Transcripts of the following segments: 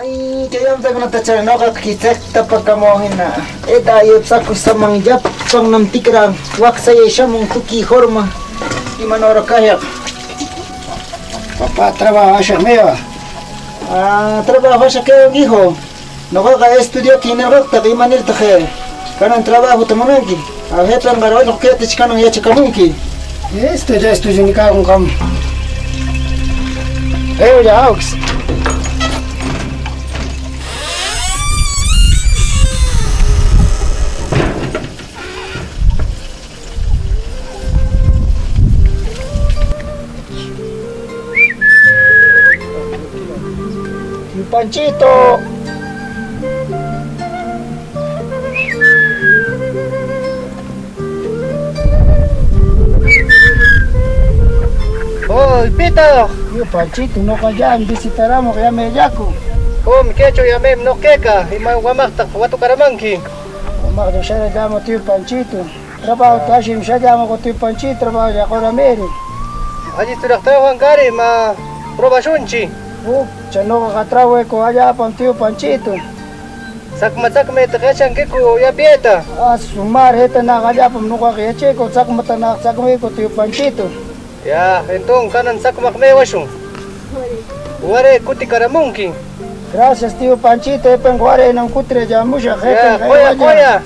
Ay, kay noqa kisaqtapakamuhina. Eta ayutsakusaman llapan tikran waqsayay shamun tukuy forma imanawra kayaq. Papá, trabajo mewa. Ah, trabajo kay hijo. Noqaqa estudio kinarqaqtaq imanirtaq kanan trabajo munanki. Ajetan qarawayqa kaytich kanan yachakamunki. Estudio, estudio ni kagun kam. Ya, aux. Panchito. Oh, Pito. Yo Panchito, no ya visitaramos ya me yaku. Oh, mi quecho ya me no queca, y ma guamacta, watu karamanki. Guamacta ya llamo tío Panchito. Trabajo tashi ya llamo con tío Panchito, trabajo ya con Ameri. Allí estoy Juan Cari, ma probashunchi. Chanoqa qatrawe allá pan tío Panchito. Sakma sakma te que ya pieta. Ah, sumar heta na allá pan nuqa yacheco sakma ta sakma ko tío Panchito. Ya, entonces kanan sakma me washun. Ware kuti karamunki. Gracias tío Panchito, epen ware nam kutre ya musha Ya, koya koya.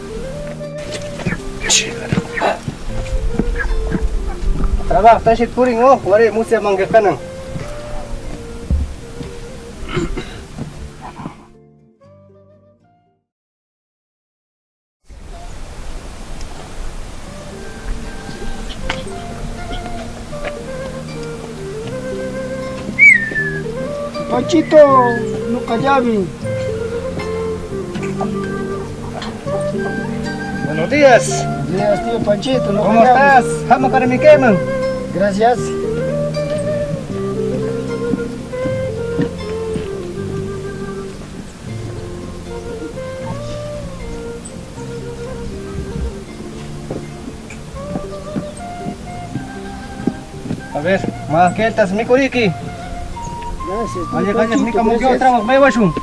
Trabajo tashi purin oh, ware musia manga kanan. Panchito, no callavi. Buenos días. Días, tío Panchito. No ¿Cómo estás? Jamo karamiqueman. Gracias. A ver, más que estás mi curiki. Gracias. Oye, gracias, mi como que otra me washun.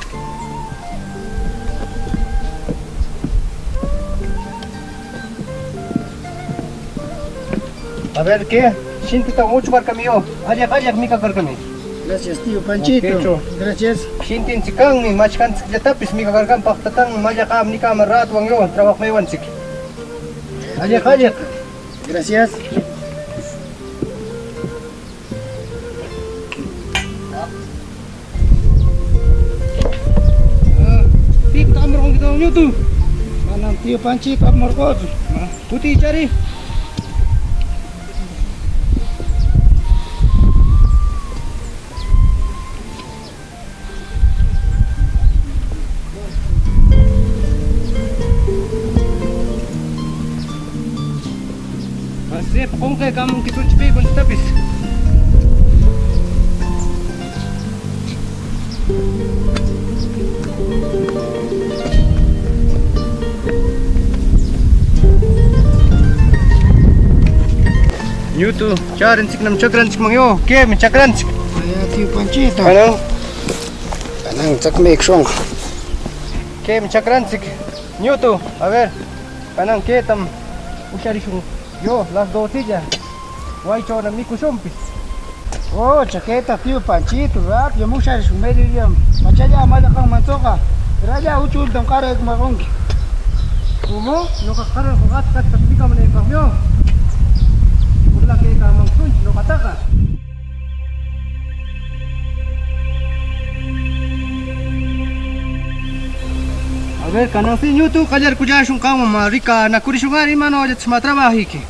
A ver, ¿qué? Shintita mucho barcamio. Allá, allá, mi cacarcami. Gracias, tío Panchito. Gracias. Shintin chikanmi, machkan tapis mi cacarcam paqtatan mallaqam nikam ratwan yo trabajo me wanchik. Allá, allá. Gracias. Ñutu. Manam tío Panchito amorgot. Kuti chari. Así ponga kam kisunchipi con tapis. Ñutu, charanchik nam chakranchik mangyo, ¿qué mi chakranchik? Ay, tío Panchito. Anang. Anang chakmek shong. ¿Qué mi chakranchik? Ñutu, a ver. Anang qué tam usharishun. Yo, las dos sillas. Guaycho na mikushunpis. Oh, chaqueta, tío Panchito, rápido, musharishun medio día. Machalla mallaqan mantoqa. Raya uchultam qarayk maqunki. ¿Cómo? No qaran jugat kasta mikamunaypaqmyo. Que no pataca. A ver, canansi ñutu callar kuyashun kama rica nakurishungari mano ya trabajiki.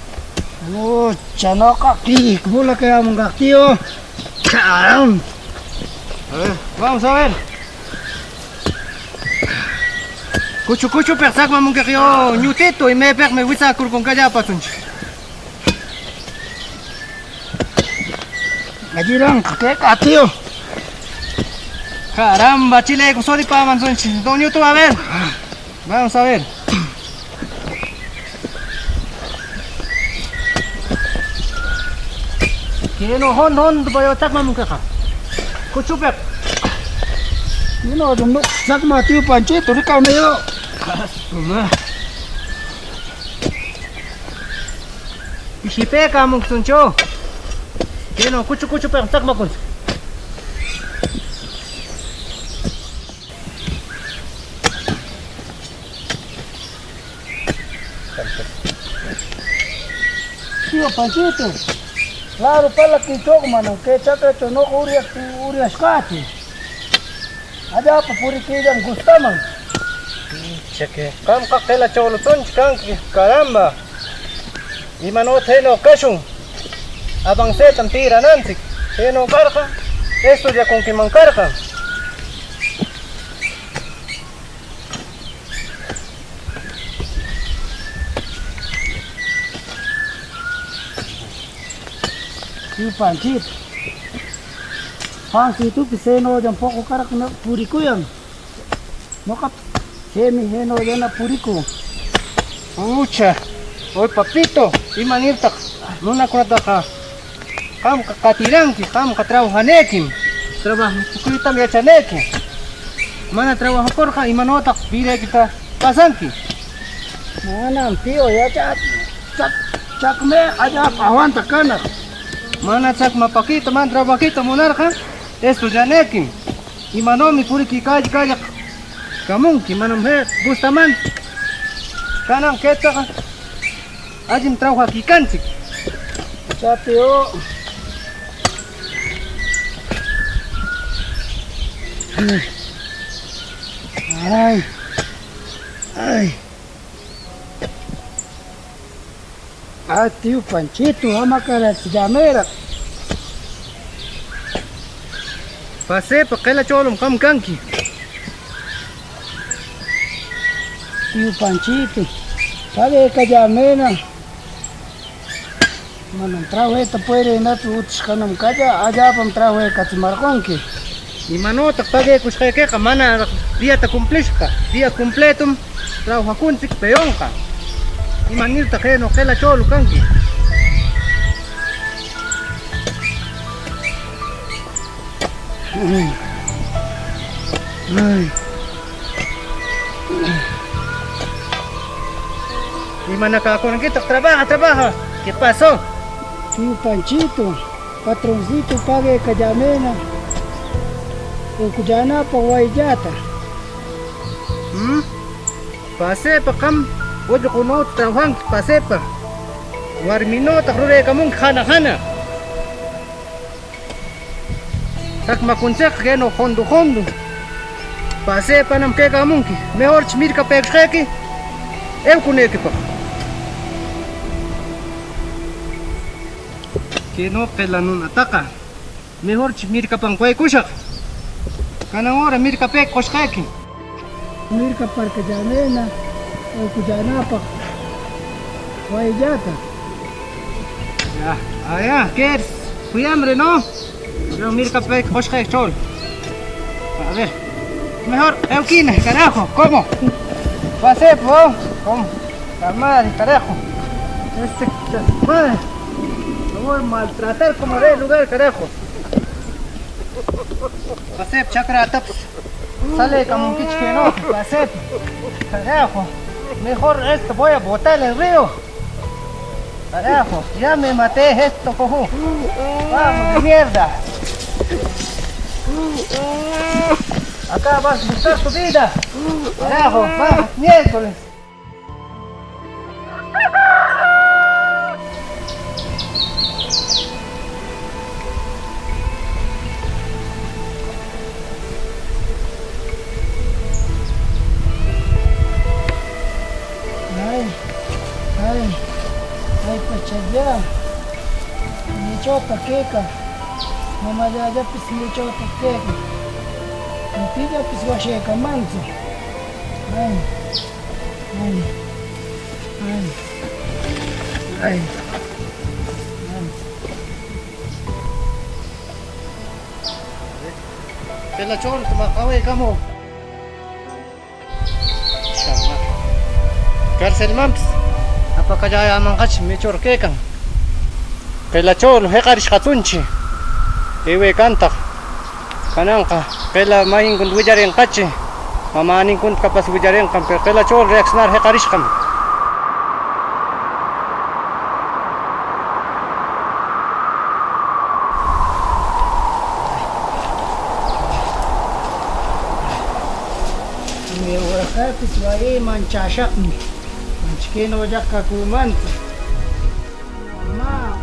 Oh, chanoqa ki, bula que amunga tío. A ver, vamos a ver. Cuchu cuchu persak mamunga yo ñutito y me per me witsa kurkun kallapasunch. Allí ¿qué tío? Caramba, chile, con soli pa manzonchi. Don Ñutu, a ver. Vamos a ver. Que no hon hon voy a tak mamunka. Kuchupek. No, no, sakma tío Panchito, rikame yo. Pishipeka muksuncho. Keno kuchu kuchu pe sakmakunchik. Tío Panchito. Claro, pala kichok mano, que chakra chono urias urias kati. Allá pa purikillam gustaman. Cheque. Qamqa qila chawlutsunchik kanki, caramba. Imanawtaq hino kashun. Avancetam tirananchik. Hino karqa, estudiakunkiman karqa. Tío Panchito. Pancito seno tampoco karqa no purikuyan. Noqa semi heno yana puriku. Pucha. Oy papito, imanirtaq nunakunataqa qamqa qatiranki, qamqa trabajanekim. Trabajukuytam yachaneki. Mana trabajakurqa imanawtaq vidaykita pasanki. Manam tío ya chak chak chakme allá aguanta kanaq. Mana chakmapakita, mana trabajita munarqa estudianekim. Imanawmi puriki kalle kalle kamunki, manam he gustaman. Kanan kaytaqa allim trabajakikanchik. Ya tío. Ay. Ay. Ah, tío Panchito, ama llamera. Pasepa qila cholum qam kanki. Tío Panchito, sabe que llamena. Manam trabajeta puede nato utishkanam kalla, allá pam trabaje katsimarqanki. Imanawtaq paguekushqaykiqa mana diyata cumplishqa, día completum trabajakunchik peonqa. Imanirtaq hino qila cholo kanki. Ay. Imanakakunankitaq trabaja, trabaja. ¿Qué pasó? Tío Panchito, patroncito pague kallamena. Ukuyanapa wayllata. Pasepa qam ullqunawta trabajanki pasepa. Warminawtaq ruraykamunki hana hana. Sakmakunchikqa kaynaw hondo hondo. Pasepanam kaykamunki. Mejorchi mirkapaykushqayki ewkunaykipaq. Kaynaw qilla nunataqa mejorchi mirkapanqaykushaq. Kanan hora mirkapayki qushqayki. Mirka parkallamena ukuyanapaq wayllata. Ya, allá, ¿qué eres? Fui hambre, ¿no? Yo mirkapayki qushqayki chol. A ver, mejor euquina, carajo, ¿cómo? Pasé, po, ¿cómo? La madre, carajo. Este, madre, lo voy a maltratar como de lugar, carajo. Pasé, chakra, taps. Sale como un quiche, no, pasé, carajo. Mejor esto voy a botar el río. Carajo, ya me maté esto, cojú. Vamos, de mierda. Acá vas a buscar tu vida. Carajo, vamos, miércoles. Ay, ay, ay, pachalla. Nichota keka. Mamá ya ya pis nichota keka. Nipilla pis washeka manzo. Ay, ay, ay, ay. Pela chol, toma kamu. Chama. Cárcel mamps. Apakallaya manqach michur kekan. Pela chol, heqarishqatunchi. Iwe kantaq. Kananqa qila mayinkun willarinqachi. Mamaninkun kapas willarinqan, pero qila chol reaccionar hiqarishqam. Mi uraqapis wayiman chashaqmi. Manchikino wallaqqa kumanta. Mamá,